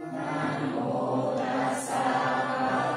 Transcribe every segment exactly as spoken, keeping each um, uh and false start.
Buddhaṃ saraṇaṃ gacchāmi.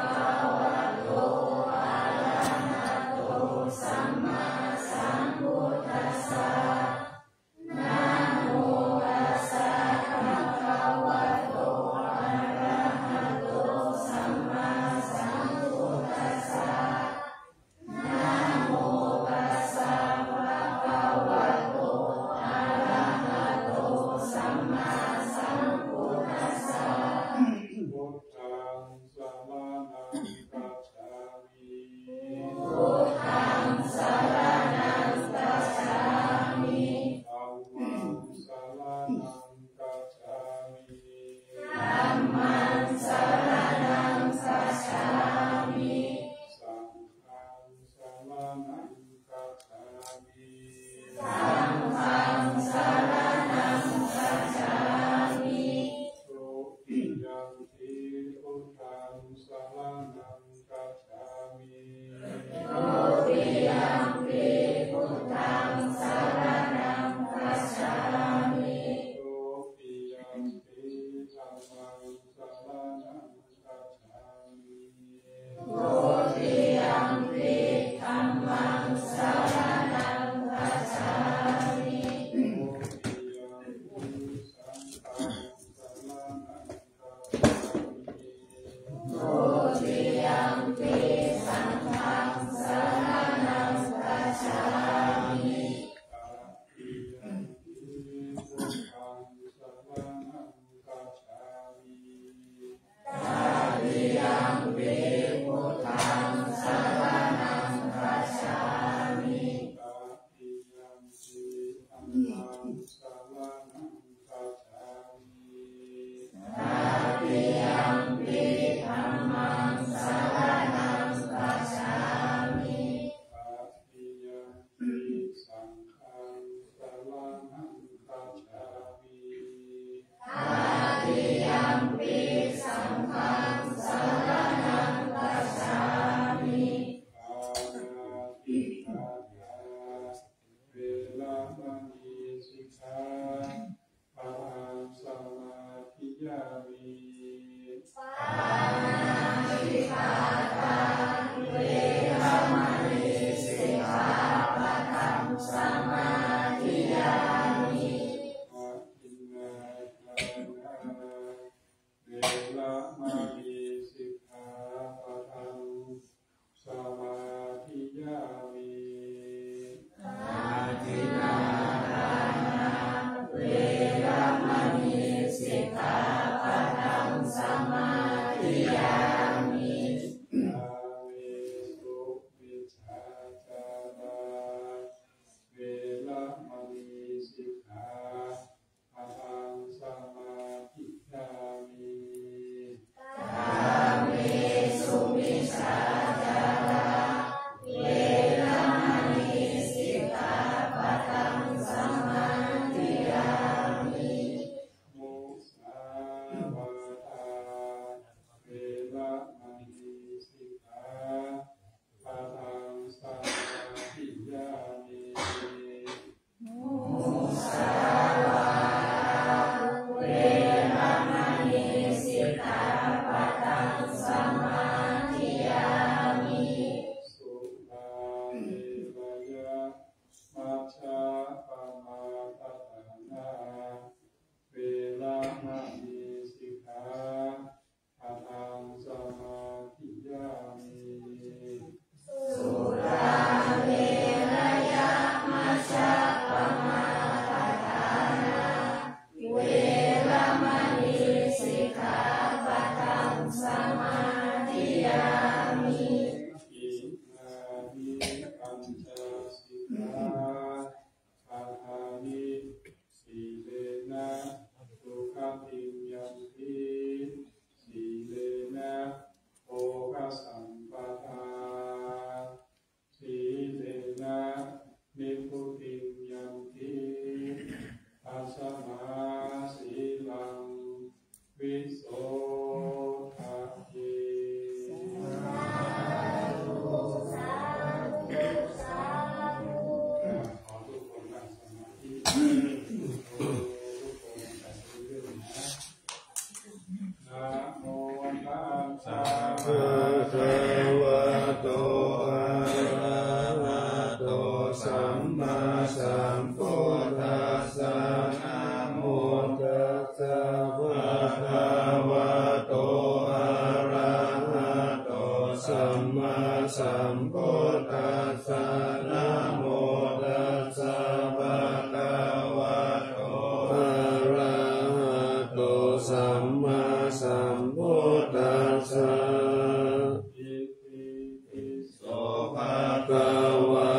Buddhaṃ saraṇaṃ gacchāmi. Dhammaṃ saraṇaṃ gacchāmi. Dhammaṃ saraṇaṃ gacchāmi. Saṅghaṃ saraṇaṃ gacchāmi. Saṅghaṃ saraṇaṃ gacchāmi. Dutiyampi buddhaṃ saraṇaṃ gacchāmi. Dutiyampi buddhaṃ saraṇaṃ gacchāmi. Dutiyampi dhammaṃ saraṇaṃ gacchāmi. Dutiyampi dhammaṃ saraṇaṃ gacchāmi. Dutiyampi saṅghaṃ saraṇaṃ gacchāmi. Dutiyampi saṅghaṃ saraṇaṃ gacchāmi. Tatiyampi buddhaṃ saraṇaṃ gacchāmi. Tatiyampi buddhaṃ saraṇaṃ gacchāmi. Tatiyampi dhammaṃ saraṇaṃ gacchāmi. Tatiyampi dhammaṃ saraṇaṃ gacchāmi. Tatiyampi saṅghaṃ saraṇaṃ gacchāmi. Tatiyampi saṅghaṃ saraṇaṃ gacchāmi. Pāṇātipātā veramaṇī sikkhā padaṃ samādiyāmi. Pāṇātipātā veramaṇī sikkhāpadaṃ samādiyāmi. Adinnādānā veramaṇī sikkhāpadaṃ samādiyāmi. Adinnādānā veramaṇī sikkhāpadaṃ samādiyāmi. Kāmesu micchācārā veramaṇī sikkhā padaṃ samādiyāmi. Kāmesu micchācārā veramaṇī sikkhāpadaṃ samādiyāmi. Musāvādā veramaṇī sikkhā padaṃ samādiyāmi. Musāvādā veramaṇī sikkhāpadaṃ samādiyāmi. Surāmerayamajjapamādaṭṭhānā veramaṇī sikkhā sambuddhassa. Namo tassa bhagavato arahato sammāsambuddhassa. So bhagavā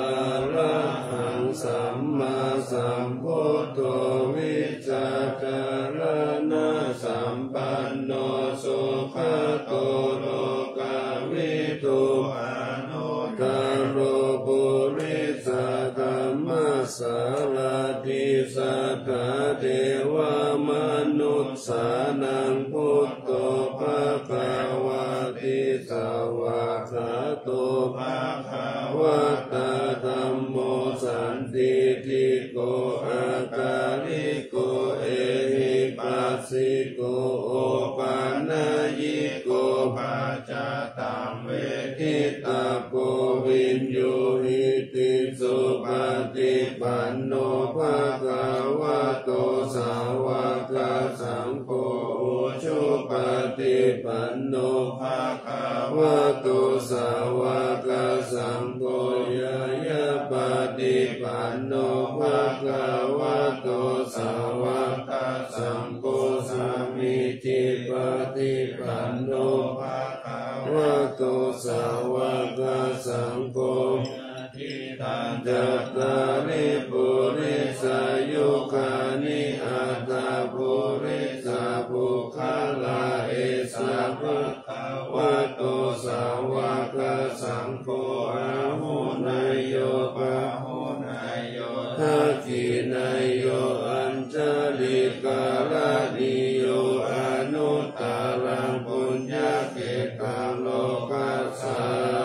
arahaṃ sammāsambuddho vijjācaraṇasampanno sugato lokavidū anuttaro purisadammasārathi satthā devamanussānaṃ buddho bhagavāti. Svākkhāto bhagavatā dhammo sandiṭṭhiko akāliko ehipassiko opanayiko paccattaṃ veditabbo viññūhīti. Supaṭipanno bhagavato sāvakasaṅgho, ujupaṭipanno bhagavato sāvakasaṅgho, ñāyapaṭipanno bhagavato sāvakasaṅgho, sāmīcipaṭipanno bhagavato sāvakasaṅgho, yadidaṃ cattāri purisayugāni aṭṭha purisapuggalā, esa bhagavato sāvakasaṅgho, āhuneyyo pāhuneyyo dakkhiṇeyyo añjalikaraṇīyo anuttaraṃ puññakkhettaṃ lokassāti.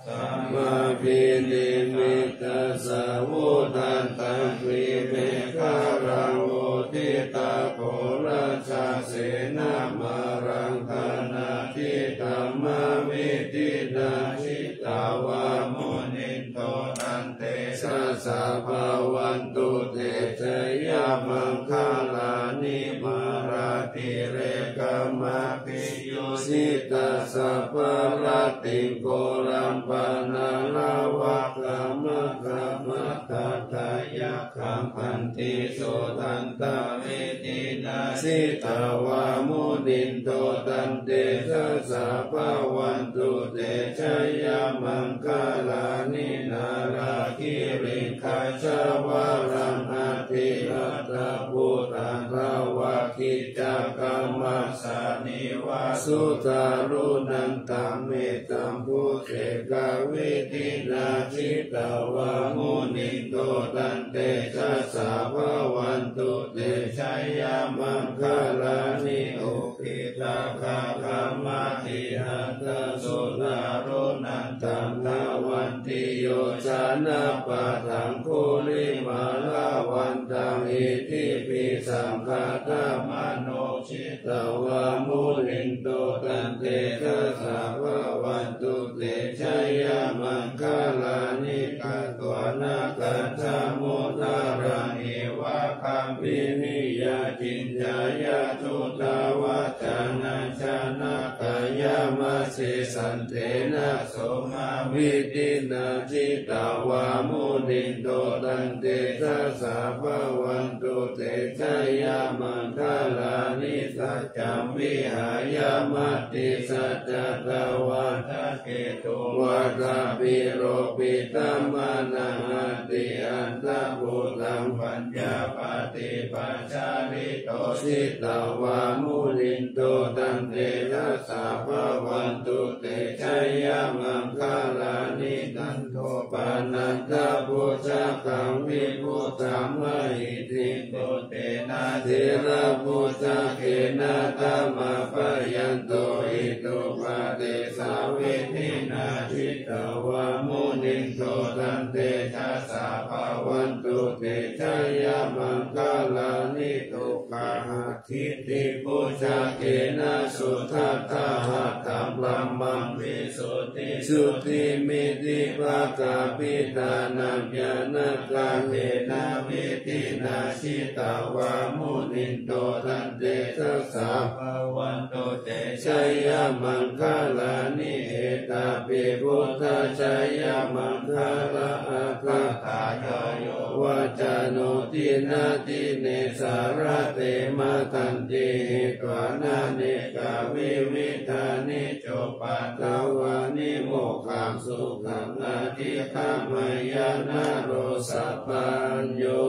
Samābhinimitasāvudhantaṃ girimekhalaṃ uditaghorasasenamāraṃ dānādidhammavidhinā jitavā munindo taṃ tejasā bhavatu te jayamaṅgalāni. Mārātirekamabhiyujjhitasabbarattiṃ ghorampanāḷavakamakkhamathaddhayakkhaṃ khantīsudantavidhinā jitavā munindo taṃ tejasā bhavatu te jayamaṅgalāni. Nāḷāgiriṃ gajavaraṃ atimattabhūtaṃ dāvaggicakkamasanīva sudāruṇantaṃ mettambusekavidhinā jitavā munindo taṃ tejasā bhavatu te jayamaṅgalāni. Ukkhittakhaggamatihatthasudāruṇantaṃ dhāvantiyojanapathaṅgulimālavantaṃ iddhībhisaṅkhatamano jitavā munindo taṃ tejasā bhavatu te jayamaṅgalāni. Katvāna kaṭṭhamudaraṃ iva gabbhinīyā ciñcāya duṭṭhavacanaṃ janakāyamajjhe santena somavidhinā jitavā munindo taṃ tejasā bhavatu te jayamaṅgalāni. Saccaṃ vihāya matisaccakavādaketuṃ vādābhiropitamanaṃ atiandhabhūtaṃ paññāpadīpajalito jitavā munindo taṃ tejasā bhavatu te jayamaṅgalāni. Nandopanandabhujagaṃ vibudhaṃ mahiddhiṃ puttena therabhujagena damāpayanto iddhūpadesavidhinā jitavā munindo taṃ tejasā bhavatu te jayamaṅgalāni. dukkhahatthiṭṭhibhujagena sudaṭṭhahatthaṃ brahmaṃ visuddhijutimiddhibakābhidhānaṃ ñāṇāgadena vidhinā jitavā munindo taṃtejasā bhavatu te jayamaṅgalāni. Etāpi buddhajayamaṅgalaaṭṭhagāthā yo vācano dinadine sarate matandī hitvānanekavividhāni cupaddavāni mokkhaṃ sukhaṃ adhigameyya naro sapañño.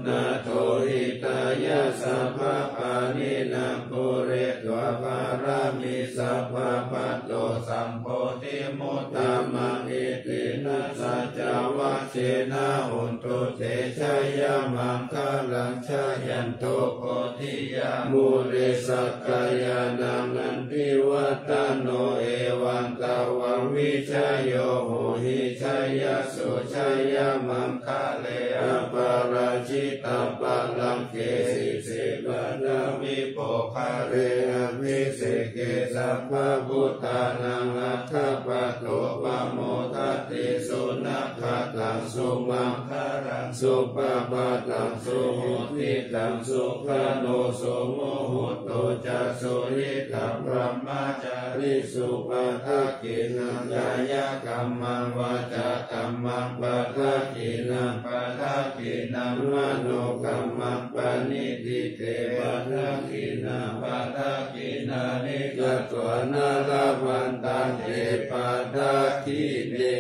Nātho hitāya sabbapāṇinaṃ pūretvā pāramī sabbā patto sambodhimuttamaṃ. Etena saccavajjena hotu te jayamaṅgalaṃ. Jayanto bodhiyā mūle sakyānaṃ nandivaḍḍhano evaṃ tvaṃ vijayo hohi jayassu jayamaṅ gale aparājitapallaṅke sīse paṭhavipokkhare abhiseke sabbabuddhānaṃ aggappatto pamodati. Sunakkhattaṃ sumaṅgalaṃ supabhātaṃ suhuṭṭhitaṃ sukhaṇo sumuhutto ca suyiṭṭhaṃ brahmacārisu padakkhiṇaṃ kāyakammaṃ vācākammaṃ padakkhiṇaṃ padakkhiṇaṃ manokammaṃ paṇidhī te padakkhiṇā padakkhiṇāni katvāna labhantatthe padakkhiṇe.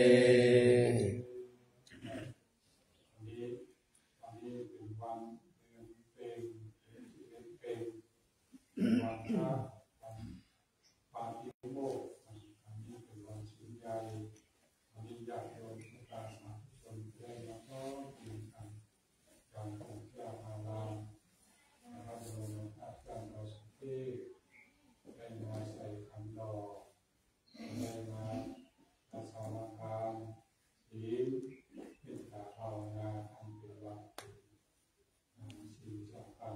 วันนี้ วันนี้เป็นวันเพ็ญ เป็นสิบเอ็ดเพ็ญ เป็นวันพระ วันปาฏิโมกข์ อันนี้เป็นวันชิ้นใหญ่ วันนี้ญาติโยมศรัทธาสาธุชนได้มาพร้อมเพียงกัน จากหมู่เจ้าอาราม พระบรมธาตุเจ้าดอยสุเทพ ได้มาใส่ขันดอก ได้มารักษาทาน ศีล เมตตาภาวนา อันเป็นวัตถุ อ่า สิ่งสำคัญ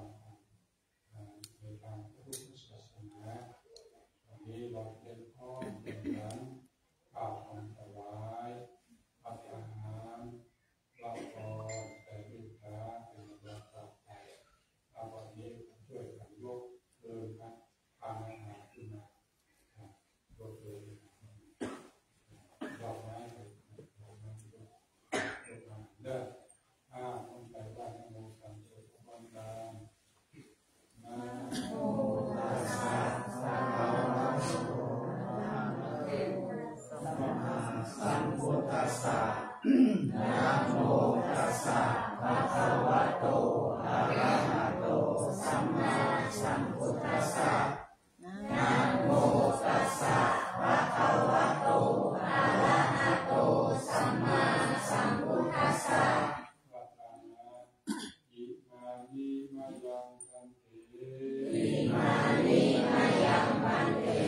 อ่า ในทางพระพุทธศาสนา วันนี้เราเตรียมพร้อมเตรียมหลัง ข้าวของถวาย ภัตตาหาร รับพร แผ่เมตตา เป็นลำดับต่อไป เอาวันนี้ช่วยกันยกเดินนะ ทานอาหารขึ้นมา ครับ ยกเดิน ดอกไม้ ดอกไม้ ดอกไม้ เลิก อ่า คนไทยว่านะโมสามจบพร้อมกัน Namo tassa bhagavato arahato sammāsambuddhassa. Namo tassa bhagavato arahato sammāsambuddhassa. Namo tassa bhagavato arahato sammāsambuddhassa. Imāni mayaṃ bhante. Imāni mayaṃ bhante.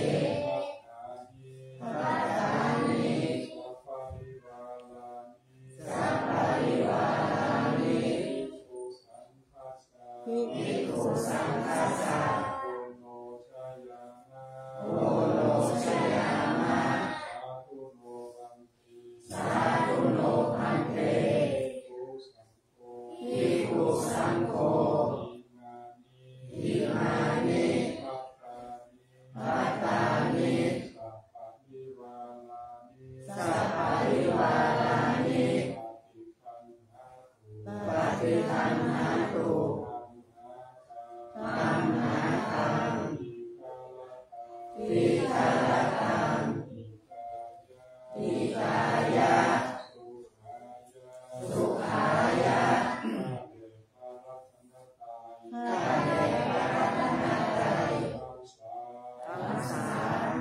Bhattāni. Bhattāni. Saparivārāni. Saparivārāni. Bhikkhusaṅghassa. Bhikkhusaṅghassa. Oṇojayāma. Oṇojayāma. Sādhu no bhante. Sādhu no bhante. Bhikkhusaṅgho. Bhikkhusaṅgho. Imāni. Imāni. Bhattāni. Bhattāni. Saparivārāni. Saparivārāni. Paṭiggaṇhātu. Paṭiggaṇhātu. Taṇhākānaṃ. Taṇhākānaṃ. Dīgharattaṃ. Dīgharattaṃ. Hitāya. Hitāya. Sukhāya. Sukhāya. ข้าแต่พระรัตนตรัย ข้าแต่พระรัตนตรัย ทั้งสาม ทั้งสาม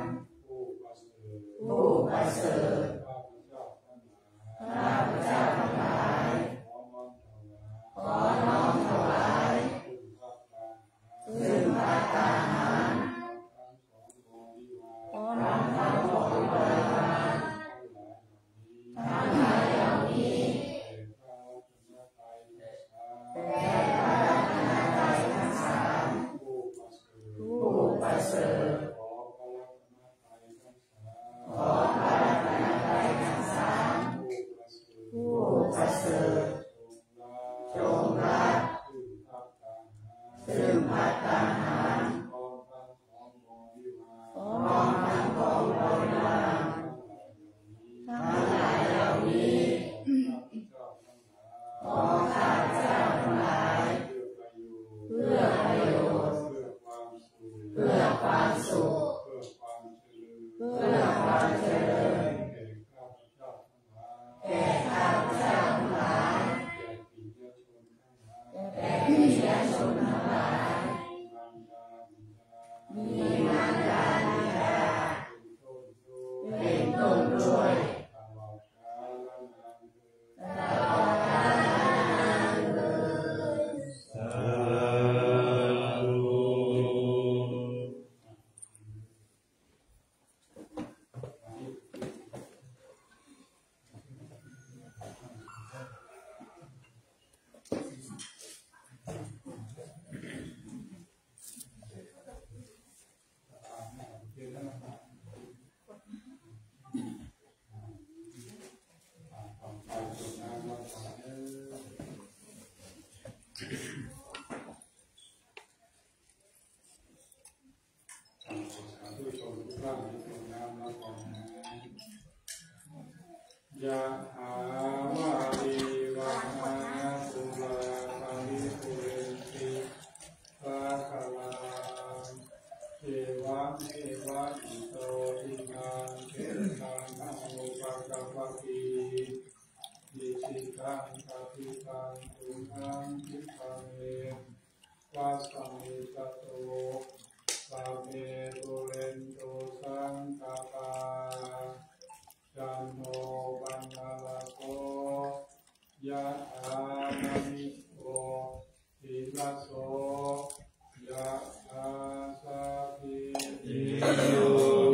ผู้ประเสริฐ ผู้ประเสริฐ ข้าพเจ้าทั้งหลาย ข้าพเจ้าทั้งหลาย ขอน้อมถวาย ขอ ภัตตาหาร พร้อมทั้งของบริวาร พร้อมทั้งของบริวาร ทั้งหลายเหล่านี้ ของข้าพเจ้าทั้งหลาย เพื่อประโยชน์ เพื่อประโยชน์ เพื่อความสุข เพื่อความสุข เพื่อความเจริญ เพื่อความเจริญ แก่ข้าพเจ้าทั้งหลาย แก่ข้าพเจ้าทั้งหลาย แก่ปิยชนทั้งหลาย แก่ปิยชนทั้งหลาย มีมารดาบิดา มีมารดาบิดา เป็นต้นด้วย เป็นต้นด้วย ตลอดกาลนานเทอญ ตลอดกาลนานเทอญ สาธุ สาธุชนทุกท่านที่กรวดน้ำรับพรนะ Yathā vārivahā pūrā paripūrenti sāgaraṃ, evameva ito dinnaṃ petānaṃ upakappati. Icchitaṃ patthitaṃ tumhaṃ khippameva samijjhatu, sabbe pūrentu saṅkappā, cando paṇṇaraso yathā, maṇi jotiraso yathā, sabbītiyo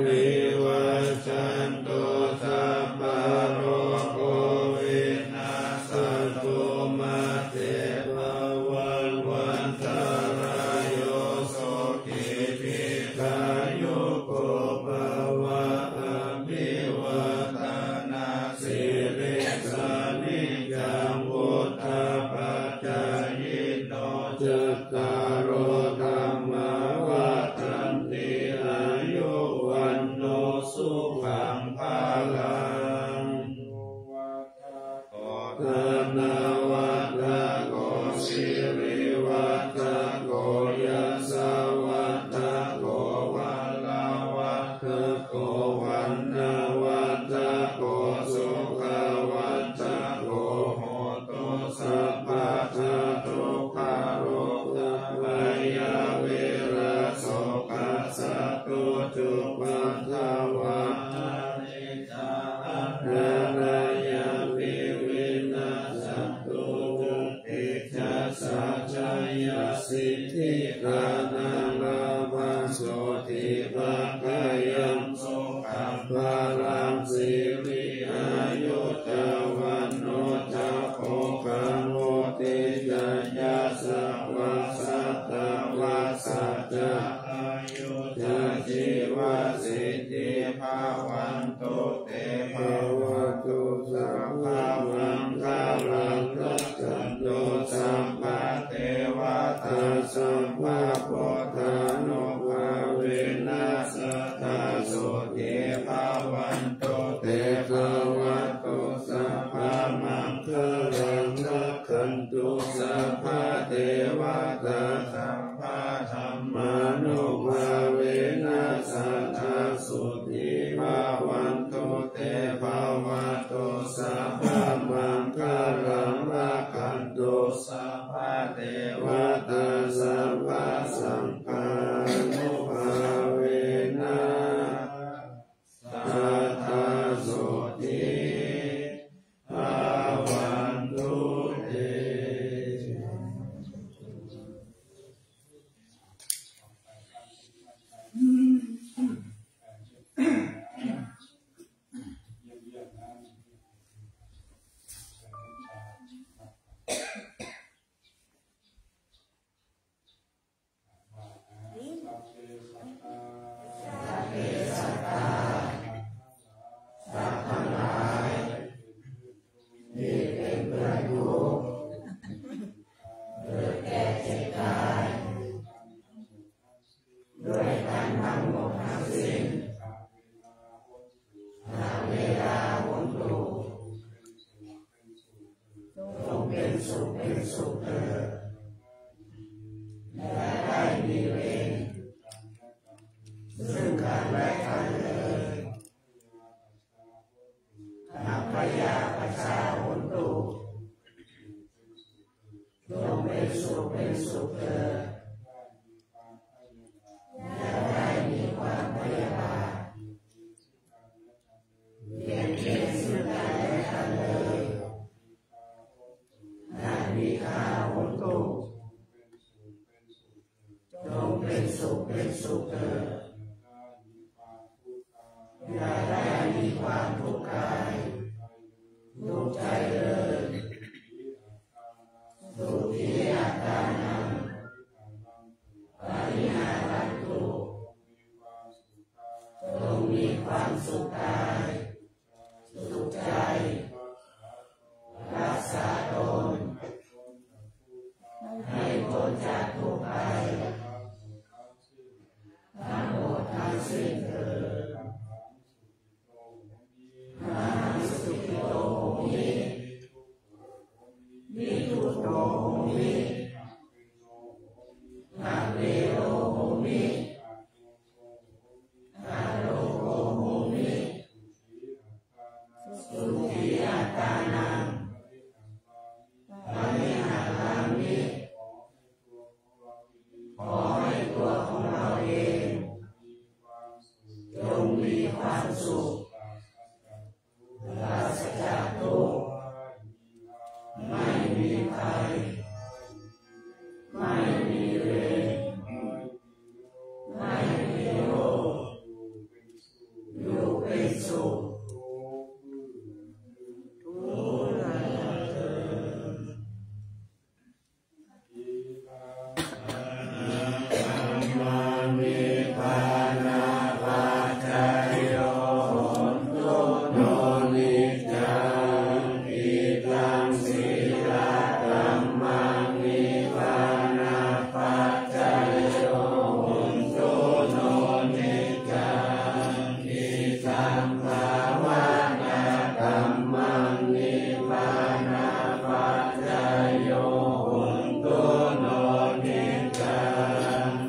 vivajjantu, sabbarogo vinassatu, mā te bhavatvantarāyo, sukhī dīghāyuko bhava. Abhivādanasīlissa niccaṃ vuḍḍhāpacāyino, cattāro dhammā vaḍḍhanti, āyu vaṇṇo sukhaṃ balaṃ. Dhanavaḍḍhako sirivaḍḍhako yasavaḍḍhako balavaḍḍhako vaṇṇavaḍḍhako sukhavaḍḍhako hotu sabbadā. Dukkharogabhayā verā sokā sattu cupaddavā, anekā antarāyāpi vinassantu ca tejasā. Jayasiddhi dhanaṃ lābhaṃ sotthi bhāgyaṃ sukhaṃ balaṃ, siri āyu ca vaṇṇo ca bhogaṃ vuḍḍhī ca yasavā, satavassā ca āyū ca jīvasiddhī bhavantu te. Bhavatu sabbamaṅgalaṃ, rakkhantu sabbadevatā, sabbabuddhānubhāvena sadā sotthī bhavantu te. Bhavatu sabbamaṅgalaṃ, rakkhantu sabbadevatā, sabbadhammānubhāvena sadā sotthī bhavantu te. Bhavatu sabbamaṅgalaṃ, rakkhantu sabbadevatā, sabbasaṅghānubhāvena sadā sotthī bhavantu te. เป็นสุขเป็นสุขเถิด อย่าได้มีเวรซึ่งกันและกันเลย Abyāpajjhā hontu จงเป็นสุขเป็นสุขเถิด อย่าได้มีความพยาบาทเบียดเบียนซึ่งกันและกันเลย Anīghā hontu จงเป็นสุขเป็นสุขเถิด อย่าได้มีความทุกข์กายทุกข์ใจเลย Sukhī attānaṃ pariharantu จงมีความสุขกายสุขใจ รักษาตนให้พ้นจากทุกข์ภัยทั้งหมดทั้งสิ้นเถิด Ahaṃ sukhito homi, nidukkho homi, avero homi, arogo homi, sukhī attānaṃ pariharāmi. ขอให้ตัวของเราเองจงมีความสุข ปราศจากทุกข์ ไม่มีภัย ไม่มีเวร ไม่มีโรค อยู่เป็นสุขทุกเมื่อเทอญ Idaṃ saraṇaṃ gacchamhi. Nibbānapaccayo hontu no niccaṃ. Idaṃ sīlakammaṃ nibbānapaccayo hontu no niccaṃ. Idaṃ bhāvanākammaṃ nibbānapaccayo hontu no niccaṃ.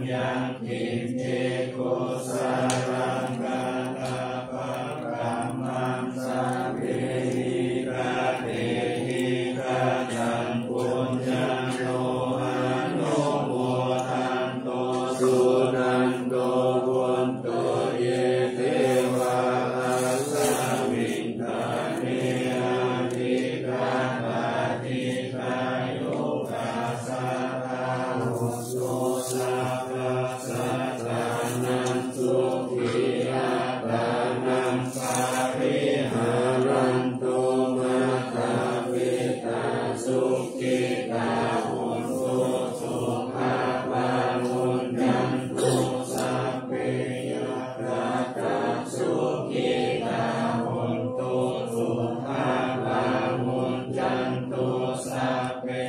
Yaṅkiñci kusalaṃ kattabbakammaṃ sabbehi katehi kataṃ puññaṃ no anumodantu suṇantu bhonto ye devā asmiṃ ṭhāne adhigatā. Dīghāyukā sadā hontu sabba sattānaṃ sukhī attānaṃ pariharantu. Mātā pitā sukhitā hontu sukhā pabudhantu. Sabbe ñātakā sukhitā hontu sukhā pabudhantu. Sabbe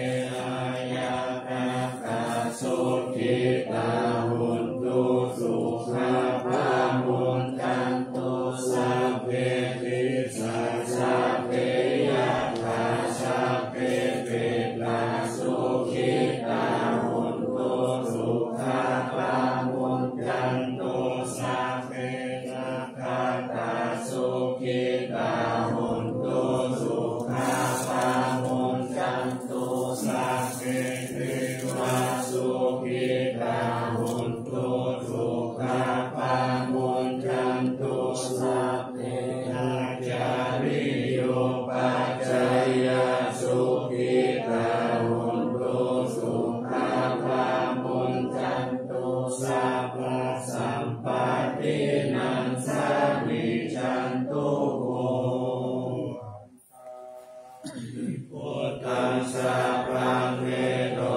aññātakā sukhitā hontu sukhā pabudhantu. Sabbe disā sabbe yakkha sabbe petā sukhitā hontu sukhā pabudhantu. Sabbe nakkhattā sukhitā hontu sukhā pabudhantu. Sabbe devā sukhitā hontu sukhā pabudhantu. Sabbe ācariyupajjhāyā sukhitā hontu sukhā pabudhantu. Sabbasampattīnaṃ samijjhantu bho. Buddhaṃ sabbaṃ vedo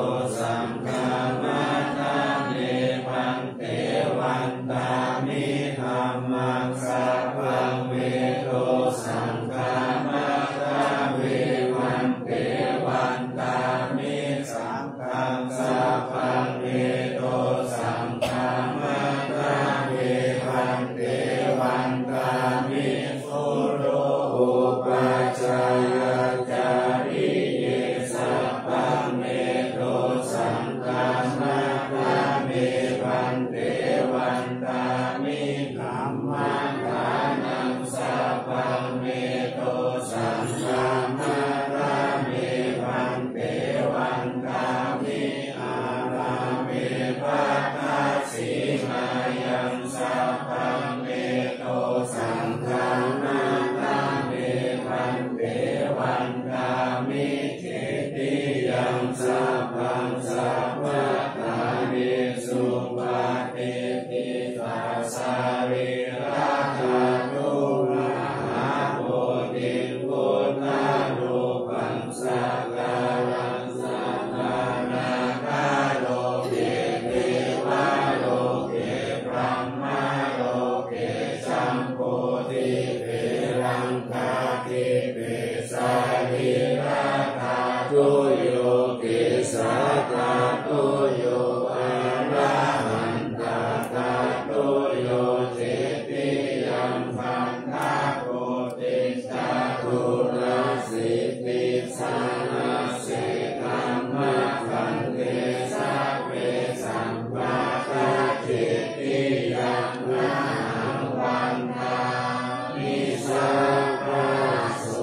sabbaṃ sabbattha me supatiṭṭhitā, sārīrakadhātu mahābodhiṃ buddharūpaṃ sakalaṃ sadā, nāgarāje devā loke brahmalokā jambudīpe laṅkādīpe, sārīrakadhātu yo kesagadhātu yo arahantagadhātu yo titiyaṃ paññabodhiṃ caturāsītisahassekhamabhande, sabbe sampadaṭṭhīti yaṃ taṃ ahaṃ vandāmi sabbaso.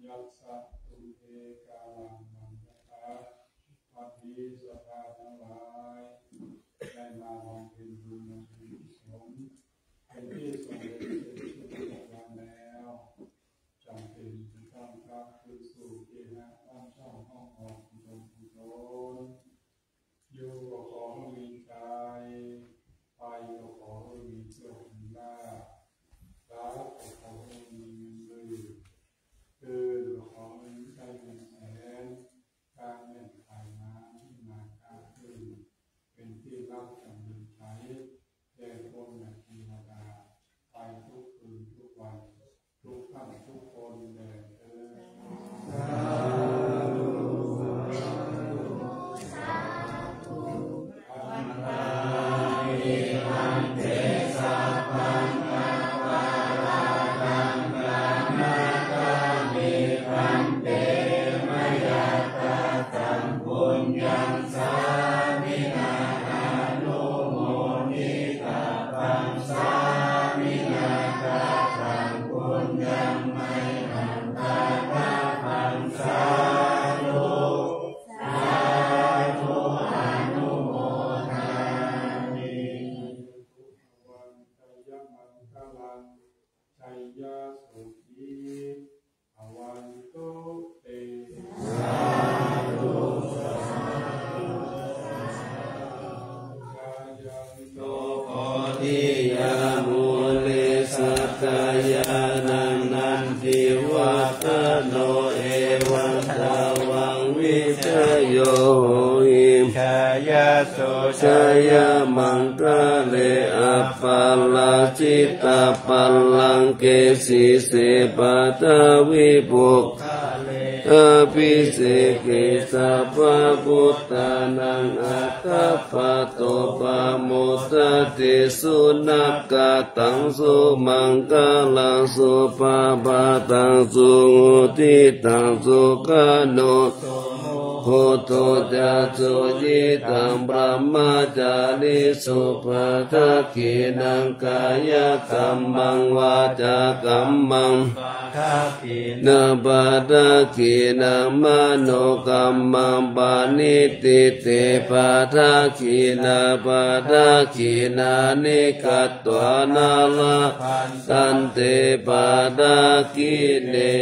Yassa tumhe kālaṃ maññatha, Paṭisabbā ได้มาบำเพ็ญบุญบำเพ็ญกุศล เป็นที่ทรงเสด็จเสด็จเสด็จแล้ว จำเป็นจะต้องกลับคืนสู่เคหะบ้านช่องห้องนอนของตน อยู่ก็ขอให้มีชัย ไปก็ขอให้มีโชคมีลาภ รับก็ขอให้มีเงินหมื่น คืนก็ขอให้ได้เงินแสน การเงินไหลมา jayassu jayamaṅgale, aparājitapallaṅke sīse paṭhavipokkhare, abhiseke sabbabuddhānaṃ aggappatto pamodati. Sunakkhattaṃ sumaṅgalaṃ supabhātaṃ suhuṭṭhitaṃ, sukhaṇo sumuhutto ca suyiṭṭhaṃ brahmacārisu, padakkhiṇaṃ kāyakammaṃ vācākammaṃ padakkhiṇaṃ, padakkhiṇaṃ manokammaṃ paṇidhī te padakkhiṇā, padakkhiṇāni katvāna labhantatthe padakkhiṇe.